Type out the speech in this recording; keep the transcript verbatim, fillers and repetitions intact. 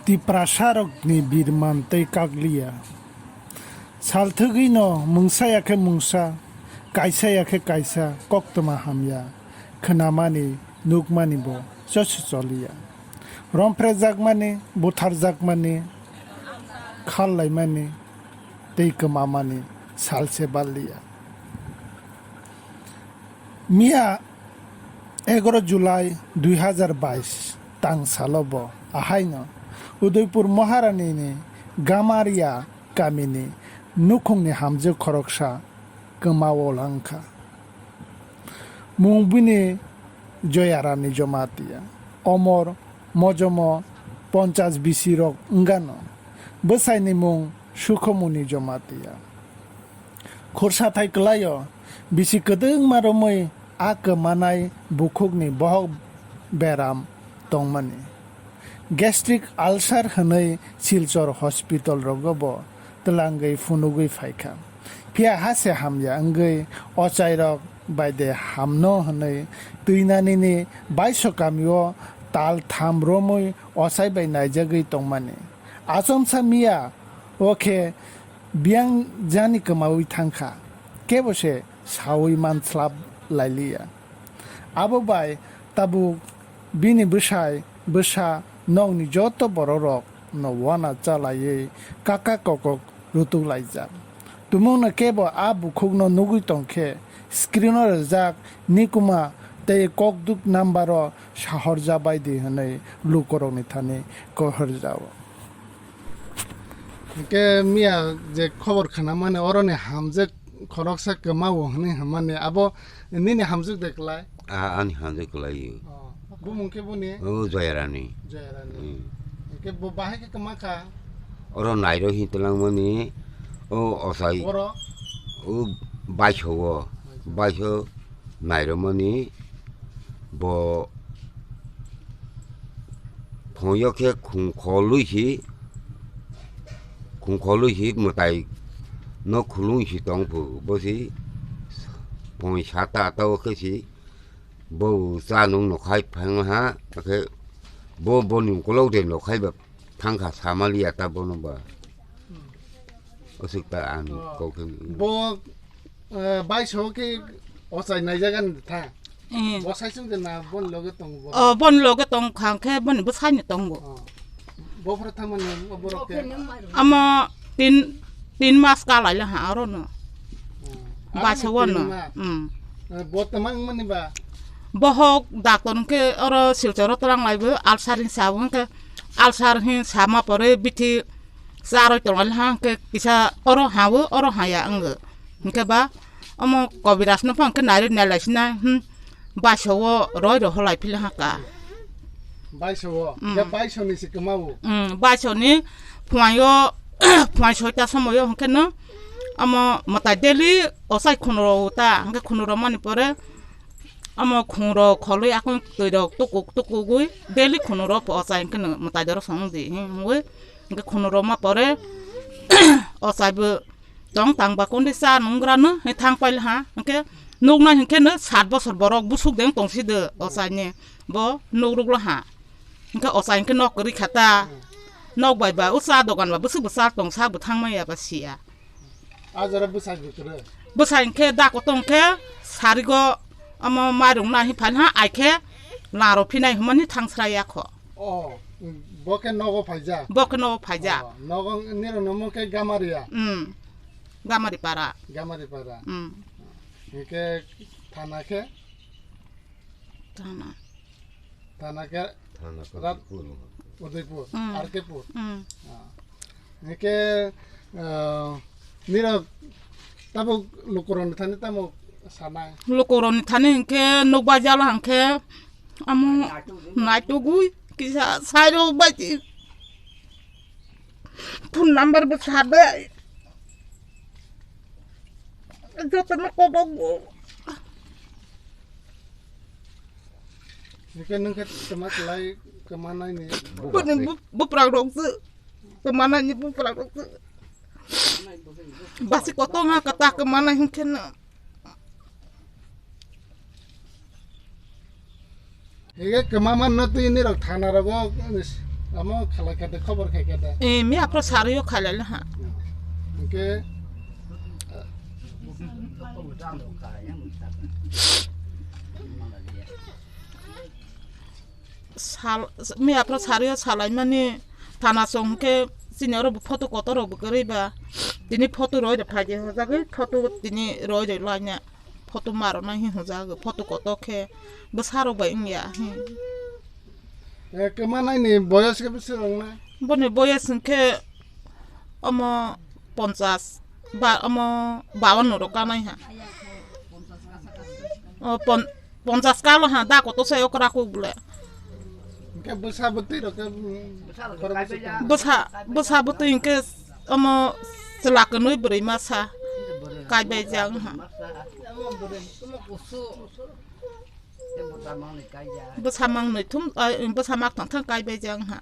Tiprasarokni birman tei kakliya. Salthwgwino mungsa ya khe mungsa, kaisa ya khe kaisa koktwma hamya, khwnamani, nukmani bo chosi choliya. Romphrjakmani, butharjakmani, khallaimani tei kwmamani salse balliya. Miya egaro July dui hazar bais tang salo bo ahaino Udaipur Maharani ni Gamaria kamini nukhungni hamjwk khoroksa kwmao langkha. Mung bini Joyarani Jamatia, Omor Mojomo ponchas bisi rok wngano, bwsaini mung Sukhomuni Jamatia. Khursa thai kwlaio, bisi kwdwngma romwi a kwmanai bukhukni bohok beram tongmani. Gastric ulcer hwnwi Silchar hospital rogo bo twlangwi phunugwi phaikha. Phiya ha se hamya wngwi ochairok bai de hamno hwnwi twinanini baiso kamio tal tham romwi ochai bai naijagwi tongmani. Achomsa miya o khe biyang jani kwmawi thangkha, kebo se sawi manslap lailiya. Abo bai tabuk bini bwsai bwsa nokni joto bororok no wana chalaiwi kaka kokok rutuk laijak. Tumungno kebo a bukhukno nugwi tongkhe screen o rwjak nikuma tei kokduk number o sahorjabaidi hwnwi lukurokni thani kohorjao. Hwnkhe miya je khobor khnamani oroni hamjwk khoroksa kwmao hwnwi hwnmani abo nini hamjwk de kwlai? A, ani hamjwk kwlai. Oh, bumung khe boni? O Joyarani. Joyarani. Hmm. Hwnkhe bo bahai khe kwma kha? Oro nairo hin twlangmani o ochai. Oro? O baiso o. Baiso. Baiso nairomani bo phungyo khe khungkholwi si, khungkholwi si mwtai no khulung si tong phu bo si phung sata ata o khe si bo cha nung no khai phang ha khe bo boni ukolog de no khai ba thangkha samaliya ta bono ba. Aswk ta ang Oh. kok khe. Bo, eh, baiso khe ochai naijagan tha. Eh. Bo saisung de na bon loge tong bo. Oh, bon loge tong khang khe bon bo saini tong bo. Oh. Bo phra thangmani borok khe. Ama tin, tin mas ka lai la ha aro no. Oh. Baiso Ano wano. tin mas. Hmm. Eh, bo tamang mani ba. Bohok doctor hwnkhe oro Silcharo twlang laibo, ulcer hin sabo hwnkhe, ulcer hin sama pore bithi charwi tongo le ha hwnkhe kisa oro hawo, oro haya wngo. Hwnkhe ba omo kobiraj no phang khe nairwi nailai sina, hmm, baiso o roi roho lai phila ha ka. Baiso o, Mm. ya baiso ni se kwma o. Hmm, baiso ni phuaio, phuai soita somoio hwnkhe no omo mwtai daily ochai khunuro ta, hwnkhe khunuro mani pore Omo khungrok kholwi akung twirok tukuk tukugwi daily khunurok po ochai hwnkhe no mwtai doro song di hwnwi hwnwi hwnkhe khunurok ma pore ochai bo tong tang ba kundi cha nungra no hwnwi thang pail ha hwnkhe nuknai hwnkhe no sat bosor borok busuk deng tong si de ochai ni bo nuk ruk la ha hwnkhe ochai hwnkhe nok kwrwi kha ta nok bai ba o cha dogan ba bwswk bo cha tong sak bo thang maya ba sia. A jora bwsai bwkrwi? Bwsai hwnkhe da kotong khe sarigo omo mairung nai phai ha ai khe laro phinai hwnmani thangsra ya kho. Oh, bo khe nogo phaijak? Bo khe nogo phaijak. Oh, nogo nirok no mung khe Gamaria? Hmm. Gamari para. Gamari para. Hmm. Hwnkhe thana khe? Thana. Thana khe Thana Rat- Kodipur. Udaipur, Mm. R K pur. Mm. Ah. Hwnkhe, ah, nirok tabuk lukurokni thani tamo sanai? Lukurokni thani hwnkhe nukbar jala hwnkhe amo naitugwi kisa sairok bai phone number bo sa de. Jotono kobok bo. Hwnkhe nwng khe twma kwlai, kwmanai ni? Bini bu-, buprak rok se. Kwmanai ni buprak rok se. Basi kotor ma kata kwmanai hwnkhe no. Hwnkhe kwma manno twi nirok thana rogo Amo khalai kha de, khobor khai kha de. Eh, mi aphro sarwi o khalai le ha. Hwnkhe, sal, mi aphro sarwi o salai mani thana chong khe chini oro bo photo kotor rok bo kwrwi ba. Tini photo roi de phai de hojagwi photo tini roi de laina. Photo maro nai hi hojagwi photo kotor khe bwsa rok bai wngya hi. Eh, kwmanai ni boyos khe bwswk wngnai? Boni boyos hwnkhe omo ponchas ba omo bawanno rok kanai ha. O pon-, ponchas kalo ha da koto sai okra kuk bole. Hwnkhe bwsa bwtwi rok khe, mm, khoroksa khe? Bwsa, bwsa bwtwi hwnkhe omo chwla kwnwi bwrwi masa kaibai jak wngha. Bwsa mangnwi thum, ah, bwsa mak thang thang kaibai jak wngha.